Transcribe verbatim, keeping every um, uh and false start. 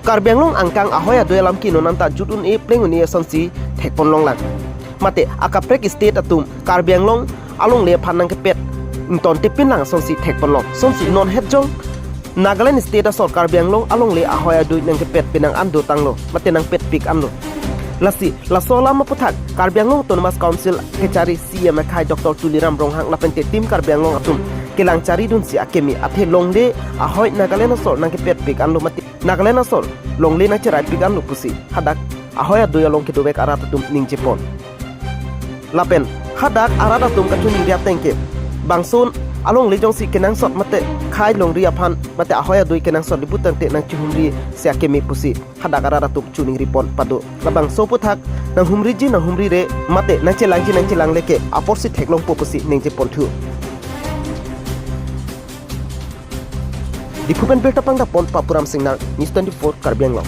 Karbi Anglong angkang ahoi adui alam ke non anta jut un-e pleng un-e asonsi thekpon longlang. Mate akaprek state atum Karbi Anglong alongle aphan nangkepet ington tipin lang asonsi thekpon long. Asonsi non het jong Nagaland state asor Karbi Anglong alongle ahoi adui nangkepet penang an dotanglo, mate nangpetpik anlo. Lasi laso alam aputhak Karbi Anglong Autonomous Council kechari C E M akhai Doctor Tuliram Ronghang lapente Team Karbi Anglong atum kelang charidunsi akeme athe longle ahoi Nagaland asor nangkepetpik anlo, mate Nagaland asor longle nangcheraipik anlo pusi hadak ahoi adui along kedovek arat atum ningjepon. Lapen hadak arat atum kachiningri ateng ke bangso alongle jongsi kenangsot mate khei longri aphan mate ahoi adui kenangsot diputangte nangchihumri si akeme pusi hadak arat atum chiningripon pado. Labangso aputhak nanghumriji nanghumrire mate nangchelangji nangchelangle ke aporsi theklongpo pusi ningjeponthu. Diphu pen birta pangdapon Papuram Singnar, News twenty-four Karbi Anglong.